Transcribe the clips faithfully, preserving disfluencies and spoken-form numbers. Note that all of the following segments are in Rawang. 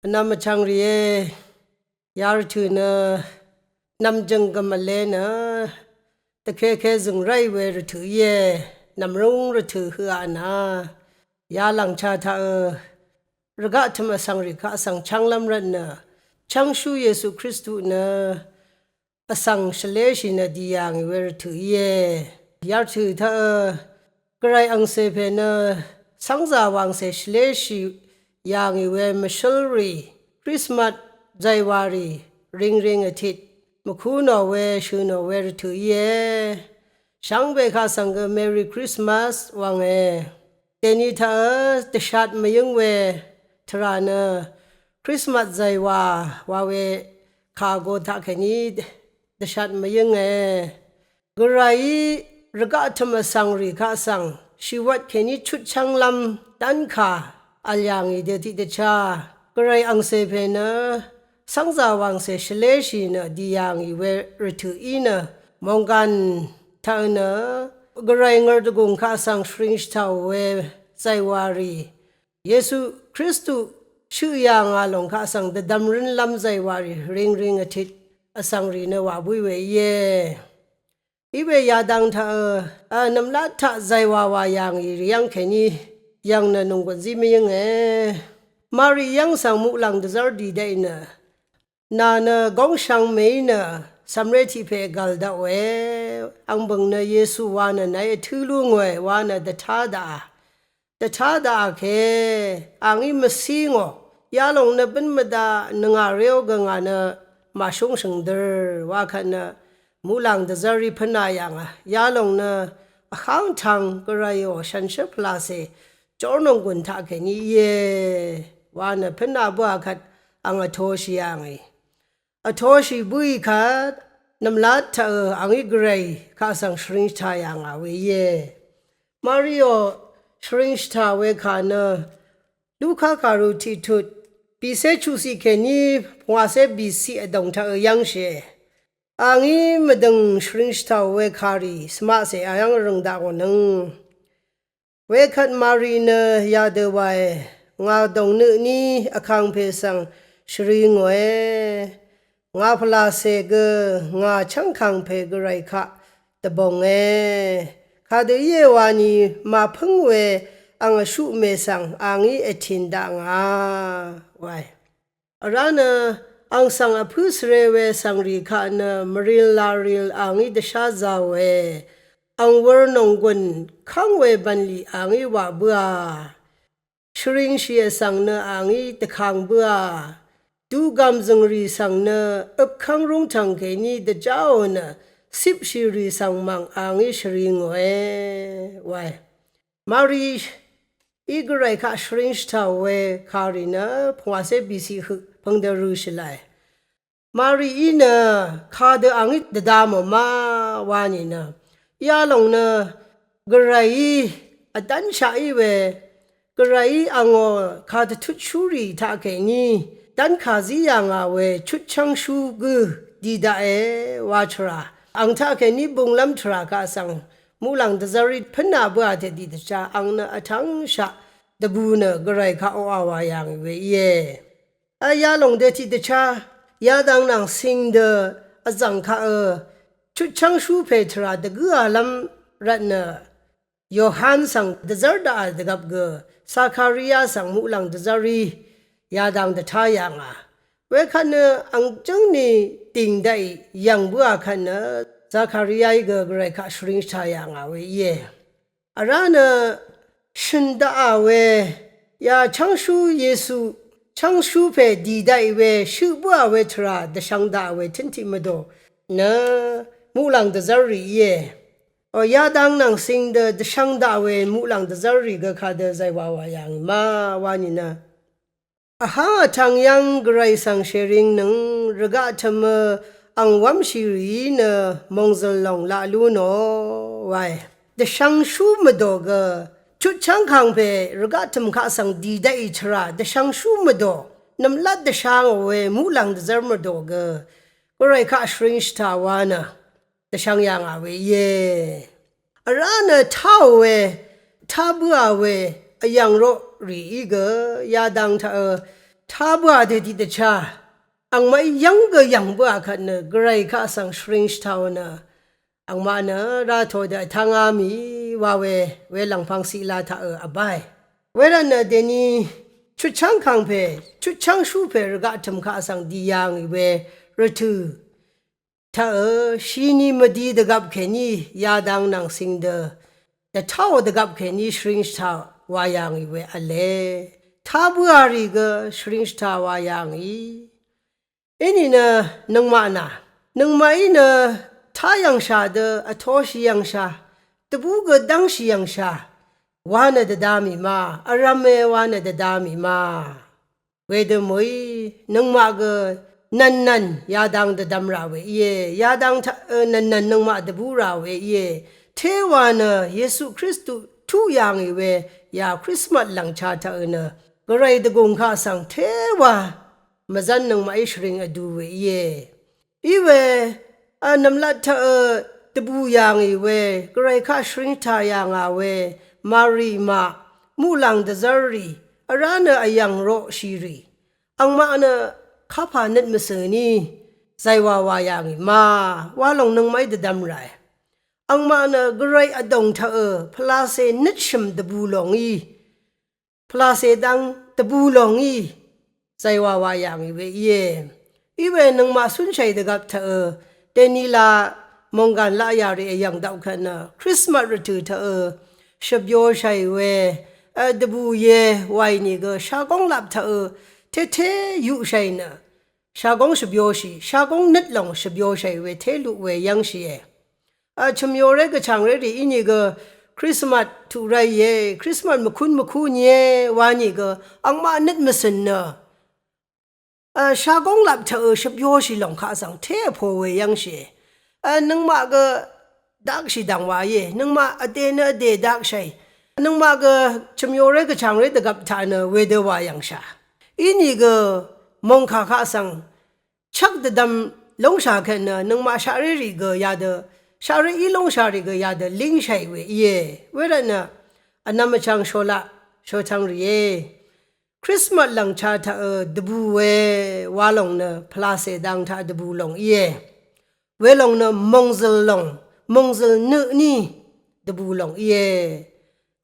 Vnvm vchvng rìé, yarvtø̀ nø nv̀mjø̀ng gvmvle nø dvkeke zø̀ng ráì we rvtø̀ íe, nv̀mrúng rvtø̀ høq a nà, yalv̀ngcha taqø rvgaq tø̀m vsvng rì kaq svng chv́nglv́m rvtnø, chv́ngshú Yesu Kristu nø vsvng shvléshì nø dì yà ngì we rvtø̀ íe. Yarvtø̀ taqø, Gvray angcè pè nø cv́ngzà wàngcè shvléshì yà ngì we mvshǿl rì, Krismas zàywà rì, ringring vtit, mvkú nò we, shø̀ nò we rvtø̀ íe. Shvngbe kaq svng gø Merry Christmas wv̀nge. Dèni taqø dvshat mvyǿng we tvrà nø Krismas zàywà wa we kà go taqkèní dvshat mvyǿnge. Gvrayí rvgaq tø̀m vsvng rì kaq svng shìwvt kèní chutchv́nglv́m dv́nkà v̀l yà ngì dø tiqdvchá, Gvray angcè pè nø cv́ngzà wàngcè shvléshì nø dì yà ngì we rvtø̀ í nø, mònggàn taqø nø Gvray ngø̀rdvgùng kaq svng shvring shvtàò we zàywà rì, Yesu Kristu shøq yà ngà lòng kaq svng dvdvm rǿnlv́m zàywà rì ringring vtit vsvng rì nø wà bǿì we íe. Iwe yadang taqø, a, nv̀mlat taq zàywà wà yà ngì rì yv́ng kèní yv̀ng nø nònggùn zí mvyǿnge. Mari yv́ng svng muqlàng dvzv́r dì daqì nø, nà nø góngshvng mèí nø cv̀mré tiq pè gv̀l daqòe. Ang bø̀ng nø Yesu wa nø nàí vtǿ lú ngòe wa nø dvtá daqà. Dvtá daqà ke, a ngí mvcí ngò, yalòng nø bǿn mvdaq nvngà réó gø ngà nø màshúngshø̀ng dø̀r wa kvt nø, muqlàng dvzv́rí pǿnā yà ngà, yalòng nø vháng vtvng Gvrayò shànshér pvlàcè jórnònggùn taqkèní íe wa nø pǿnā bǿà kvt ang vtōshì yà ngì. Vtōshì bǿì kvt, nv̀mlat taqø a ngí Gvray kaq svng shvring shvtà yà ngà we íe. Mariò shvring shvtà we kà nø, Luka kàru tiqtut, bìcé chuqciq kèní pvngwàcé bìciq vdòng taqø yv́ngshìe. A ngí mvdø̀ng shvring shvtàò we kàrì, svmaqcè a yv́ng vrø̀ng daqò nøng. Wekvt Mari nø yadø wae, ngà dòngnø tní vkàngpè svng shvri ngòe. Ngà pvlàcè gø ngà chv́ngkàngpè Gvray kaq dvbònge. Kadø íe wani màpǿng we ang vshuqmè svng a ngí vtìn daq ngà wae. Vrá nø ang svng vpǿ svre we svngrì kaq nø mvril laril a ngí dvsházāòe. Ang wur nònggùn kv́ng we bv̀nlì a ngí wà bǿà. Shvringshì vsvng nø a ngí dvkang bǿà. Dugv̀m zø̀ngrì svng nø øpkv́ng rúngtv̀ng kèní dvjáò nø cipshìrì svng mv̀ng a ngí shvri ngòe wae. Marií Gvray kaq shvring shvtàò we kàrì nø pvngwàcé bìciq høq pø̀ng dø rø̄shì lae. Marií nø kadø a ngí dvda mò ma wa nìnø, yalòng nø Gvrayí vdv́nshaq í we, Gvrayí angò kadvtutshúrì taqkèní dv́nkà zí yà ngà we chutchv́ngshú gǿ dì daqe wa tvrà, ang taqkèní bunglv́m tvrà kaq svng muqlàng dvzv́rí pǿnā bǿà tø dì dvchá ang nø vtv́ngshaq dvbù nø Gvray kaq oqà wà yà ngì we íe. Vyalòng dø tiqdvchá, yadang nvng cing dø vzv̀ng kaqø chutchv́ngshú pè tvrà dvgǿalv́m rvtnø Yohan svng dvzv́r daqà dvgvp gø Zakaria svng muqlàng dvzv́rí yadang dvtá yà ngà. Wekvt nø ang jǿngni dìng daqì yv̀ng bǿà kvt nø Zakariaí gø Gvray kaq shvring shvtà yà ngà we íe. Vrá nø shø̀n daqà we, ya chv́ngshú Yesu, chv́ngshú pè dì daqì we, shøq bǿà we tvrà dvshvng daqà we tǿn tiq mvdò nø muqlàng dvzv́rrì íe. O, yadang nvng cing dø dvshvng daqà we muqlàng dvzv́rrì gø kadø zaywàwà yà ngì ma wa nìnø, vháng vtvng yv́ng Gvray svng shèringnøng rvgaq tø̀mø ang wv́mshì rìí nø mòngzø̀l lòng laq lú nò wae. Dvshvngshú mvdò gø chutchv́ng kàngpè rvgaq tø̀m kaq svng dì daqì tvrà dvshvngshú mvdò, nv̀mlat dvsha ngò we muqlàng dvzv́r mvdò gø Gvray kaq shvring shvtà wa nø dvshvng yà ngà we íe. Vrá nø táò we, tá bǿà we, vyv̀ng roq rìí gø yadang taqø Tá bǿà dø tiqdvchá angmaqí yv́ng gø yv̀ng bǿà kvt nø Gvray kaq svng shvring shvtàò nø angmaq nø ratò dø vtv́ngá mì wa we welv̀ng pvngsiq la taqø vbáe. Wervt nø dèni chutchv́ng kàngpè, chutchv́ng shúpè rvgaq tø̀m kaq svng dì yà ngì we rvtø̀ taqø shini mvdi dvgvp kèní yadang nvng cing dø dvtáò dvgvp kèní shvring shvtà wa yà ngì we v̄le. Tá bǿà rì gø shvring shvtà wa yà ngì. Inìnø nøngmaq nà, nøngmaqí nø tá yv̀ngshà dø vtoshì yv̀ngshà, dvbú gø dv́ngshì yv̀ngshà wa nø dvda mì ma, vrv̄me wa nø dvda mì ma. Wedø mø̀í nøngmaq gø nv̀nnv̀n yadang dvdvm rà we íe, yadang taqø nv̀nnv̀n nøngmaq dvbú rà we íe. Téwa nø Yesu Kristu tuq yà ngì we ya Krismas lv̀ngcha taqø nø Gvray dvgùng kaq svng téwa mvzv́n nøngmaqí shvring vdu we íe. Iwe vnv̀mlat taqø dvbù yà ngì we, Gvray kaq shvring tà yà ngà we, màrì maq, muqlàng dvzv́rrì, vrá nø vyv̀ng roqshìrì, angmaq nø kapà nøt mvsø̀ ní zàywàwà yà ngì ma, wa lòng nøngmaqí dvdvm ràe. Angmaq nø Gvray vdòng taqø pvlacè nøtshø̀m dvbù lòng í, pvlacè dang dvbù lòng í zàywàwà yà ngì we íe. Iwe nøngmaq cúnshàì dvgvp taqø dènila mònggàn laqyà rì vyv̀ng dvkvt nø Krismas rvtø̀ taqø shvbyoshàì we, dvbù ye wàì nìgø shagóng lap taqø tété yuqshàì nø shagóng shvbyoshì, shagóng nøt lòng shvbyoshàì we té luq we yv́ngshìe. Vchø̀m yoré gvchàngré rì ínìgø Krismas tuq ráìe, Krismas mvkún mvkú nìe wa nìgø angmaq nøt mvsø̀n nø shagóng lap taqø shvbyoshì lòng kaq svng té vpo we yv́ngshìe. Nøngmaq gø dakshì dv̀ng wa íe, nøngmaq vdè nø vdè dakshàì, nøngmaq gø chø̀m yoré gvchàngré dvgvp taq nø wedø wà yv̀ngshà. Inìgø mòngkà kaq svng chvk dvdvm lóngshà kvt nø nøngmaq shaqré rì gø yadø, shaqré í lóngshà rì gø yadø língshàì we íe. Wervt nø vnvm vchvng sholaq shotvng rìe. Krismas lv̀ngcha taqø dvbù we wa lòng nø pvlacè dang taq dvbù lòng íe. Welòng nø mòngzø̀l lòng, mòngzø̀l nø tní dvbù lòng íe.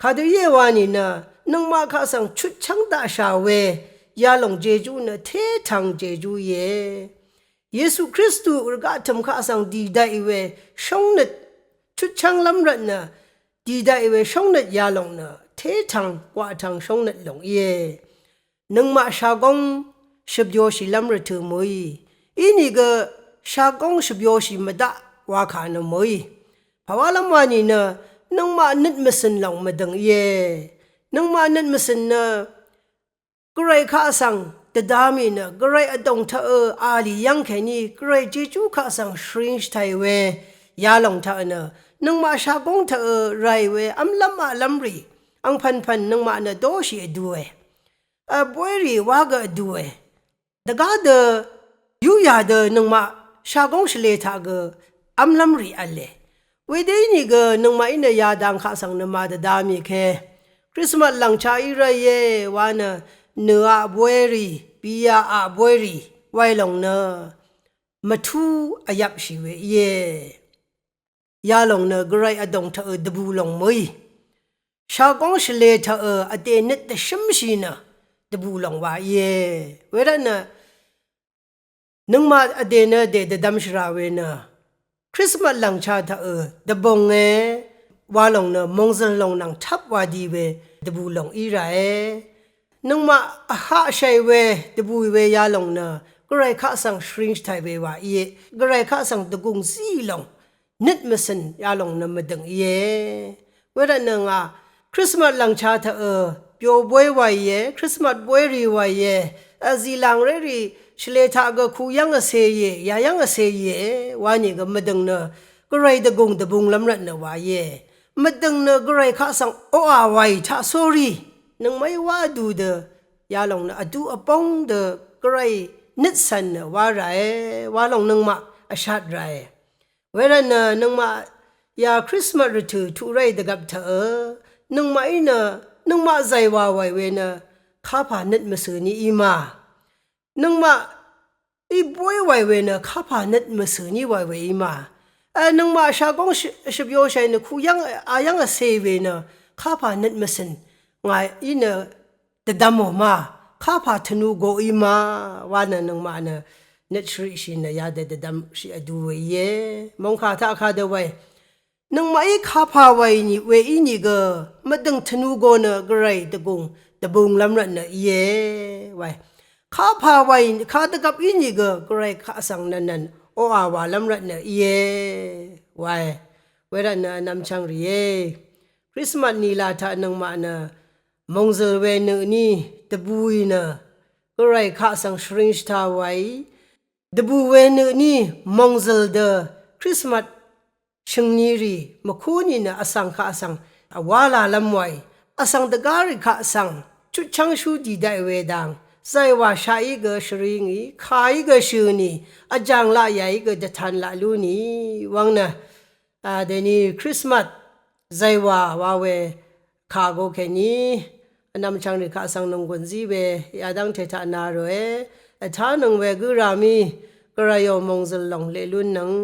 Kadø íe wa nìnø nøngmaq kaq svng chutchv́ng daqshà we yalòng jejú nø tétvng jejú íe. Yesu Kristu rvgaq tø̀m kaq svng dì daqì we shóngnøt chutchv́nglv́m rvtnø dì daqì we shóngnøt yalòng nø tétvng gwaqtvng shóngnøt lòng íe. Nøngmaq shagóng shvbyoshìlv́m rvtø̀ mø̀í, inìgø shagóng shvbyoshì mvdaq wakà nø mø̀í. Pàwálv́m wa nìnø nøngmaq nøt mvcø̀n lòng mvdø̀ng íe. Nøngmaq nøt mvcø̀n nø Gvray kaq svng dvda mì nø Gvray vdòng taqø a lì yv́ng kèní Gvray jejú kaq svng shvring shvtàì we yalòng taqø nø nøngmaq shagóng taqø ràì we v́mlv́m aqlv́m rì angpv̀npv̀n nøngmaq nø dóshì vdue. Vbwérì wá gø vdue. Dvgá dø yuyà dø nøngmaq shagóng shvlē taq gø v́mlv́m rì v̄le. Wedø ínìgø nøngmaqí nø yadang kaq svng nø màdvda mì ke. Krismas lv̀ngcha í ráìe wa nø nø̀ aq bwérì, bìyà aq bwérì waì lòng nø mvtú vyvpshì we íe. Yalòng nø Gvray vdòng taqø dvbù lòng mø̀í. Shagóng shvlē taqø vdè nøt dvshǿmshì nø dvbù lòng wa íe. Wervtnø nøngmaq vdè nø vdè dvdvm shvrà we nø Krismas lv̀ngcha taqø dvbònge wa lòng nø mòngzø̀l lòng nvng tvp wa di we dvbù lòng í ràe. Nøngmaq vhaqshàì we dvbùì we yalòng nø Gvray kaq svng shvring shvtàì we wa íe. Gvray kaq svng dvgùng zíì lòng nøt mvcø̀n yalòng nø mvdø̀ng íe. Wervtnø ngà Krismas lv̀ngcha taqø byo bwé wàìe, Krismas bwérì wàìe, vzìlàngrérì shvlē taq gø kuyv́ng vcēìe, yayv́ng vcēìe wa nìgø mvdø̀ng nø Gvray dvgùng dvbunglv́m rvtnø wa íe. Mvdø̀ng nø Gvray kaq svng oqà wàì taq sórí nøngmaqí wá vdu dø yalòng nø vdu vbóng dø Gvray nøt cv̀n nø wá ràe, wa lòng nøngmaq vshat ràe. Wervtnø nøngmaq ya Krismas rvtø̀ tuq ráì dvgvp taqø nøngmaqí nø nøngmaq zàì wà wàì we nø kapà nøt mvsø̀ ní í ma. Nøngmaq í bóy waì we nø kapà nøt mvsø̀ ní waì we í ma. Nøngmaq shagóng shvbyo shàì nø kuyv́ng ayv́ng vcè we nø kapà nøt mvsø̀n ngà í nø dvdvmò ma, kapà tvnu go í ma wa nø nøngmaq nø nøt shvriqshì nø yadø dvdvmshì vdu we íe. Mòngkà taq kadø waì nøngmaqí kapà waì we ínìgø mvdø̀ng tvnu go nø gvray dvgùng dvbunglv́m rvtnø íe wae. Kapà waì kadvgvp ínìgø gvray kaq svng nvnnvn oqà wàlv́m rvtnø íe wae. Wervtnø vnvmchvng rìe. Krismas nìlà taq nøngmaq nø mòngzø̀l we nø ní dvbùì nø gvray kaq svng shvring shvta waì dvbù we nø ní mòngzø̀l dø Krismas shø̀ngni rì mvkú nìnø vsvng kaq svng vwálàlv́m waì vsvng dvgá rì kaq svng chutchv́ngshú dì daqì we dang zàìwà shaqí gø shvringì kàí gø shø̀nì vjàng laq yàí gø dvtan laq lúnì wvng nø a dèní Krismas zàìwà wa we kà go kèní vnvmchvng rì kaq svng nònggùn zí we yadv́ngte taq na ròe. Vtánøng we gǿ ra mí gvrayò mòngzø̀l lòng leq lúnnøng